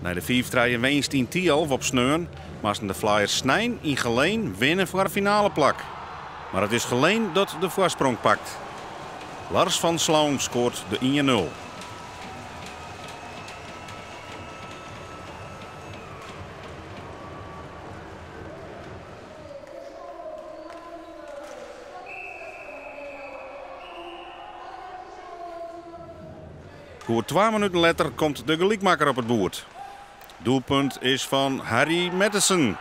Nei de 5-3 winst yn Thialf op sneon moasten de Flyers snein yn Geleen winne foar in finaleplak. Mar it is Geleen dat de foarsprong pakt. Lars van Sloun skoart de 1-0. Goed 2 minuten letter komt de gelykmakker op it boerd. Doelpunt is fan Harry Mattison.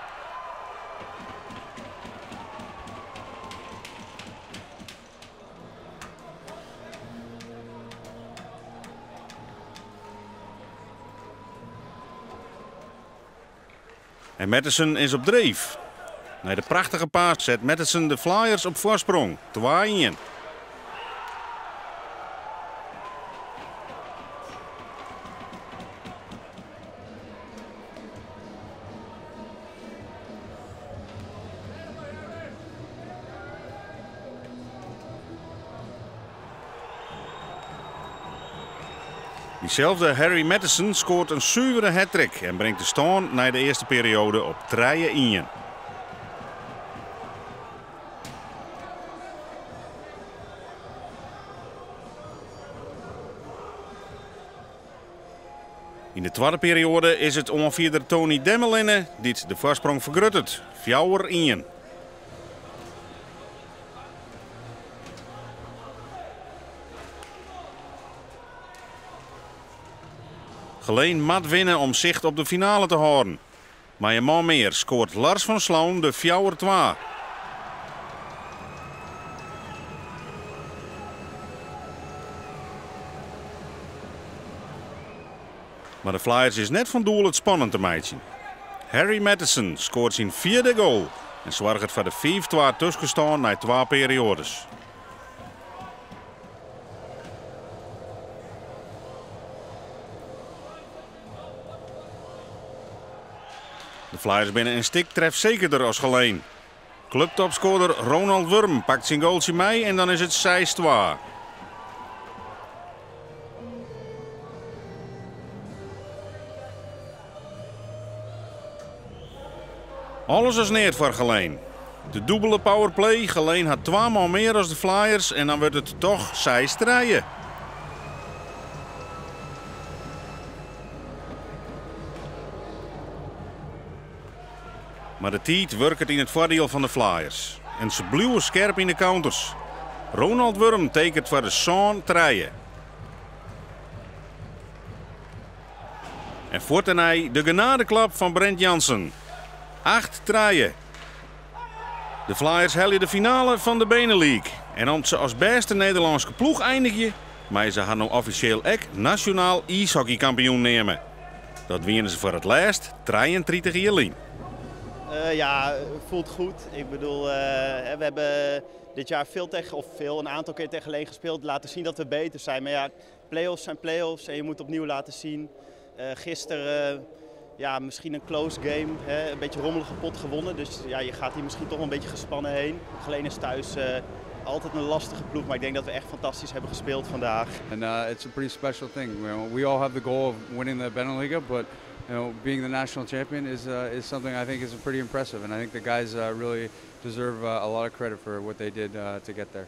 En Mattison is op dreef. Nei de prachtige pass set Mattison de Flyers op foarsprong. 2-1. Dyselde Harry Mattison skoart in suvere hattrick en bringt de stân nei de earste perioade op 3-1. Yn de twadde perioade is it oanfierder Tony Demmelinne dy't de foarsprong fergruttet, 4-1. Geleen moat winne om sicht op de finale te hâlden. Mei in man mear skoart Lars van Sloun de 4-2. Mar de Flyers is net fan doel it spannend te meitsjen. Harry Mattison skoart syn fjirde goal en soarget foar de 5-2 tuskenstân nei twa perioades. De Flyers binne in stik trefsekerder as Geleen. Kluptopskoarder Ronald Wurm pakt syn goaltsje mei en dan is it 6-2. Alles as neat foar Geleen. De dûbele powerplay, Geleen hat twa man mear as de Flyers en dan wurdt it toch 6-3. Mar de tiid wurket yn it foardiel fan de Flyers. En se bliuwe skerp yn de counters. Ronald Wurm tekenet foar de 7-3. En fuort dêrnei de genadeklap fan Brent Jansen. 8-3. De Flyers helje de finale fan de BeNe-League. En om't se as bêste Nederlânske ploech einigje, meie se har no offisjeel ek nasjonaal iishockeykampioen neame. Dat wiene se foar it lêst 33 jier lyn. Ja, voelt goed. Ik bedoel, we hebben dit jaar veel tegen, of veel, een aantal keer tegen Geleen gespeeld. Laten zien dat we beter zijn. Maar ja, play-offs zijn play-offs en je moet opnieuw laten zien. Gisteren, ja, misschien een close game, hè, een beetje rommelige pot gewonnen. Dus ja, je gaat hier misschien toch wel een beetje gespannen heen. Geleen is thuis altijd een lastige ploeg, maar ik denk dat we echt fantastisch hebben gespeeld vandaag. And it's a pretty special thing. We all have the goal of winning the BeNe-Liga, but being the national champion is something I think is pretty impressive, and I think the guys really deserve a lot of credit for what they did to get there.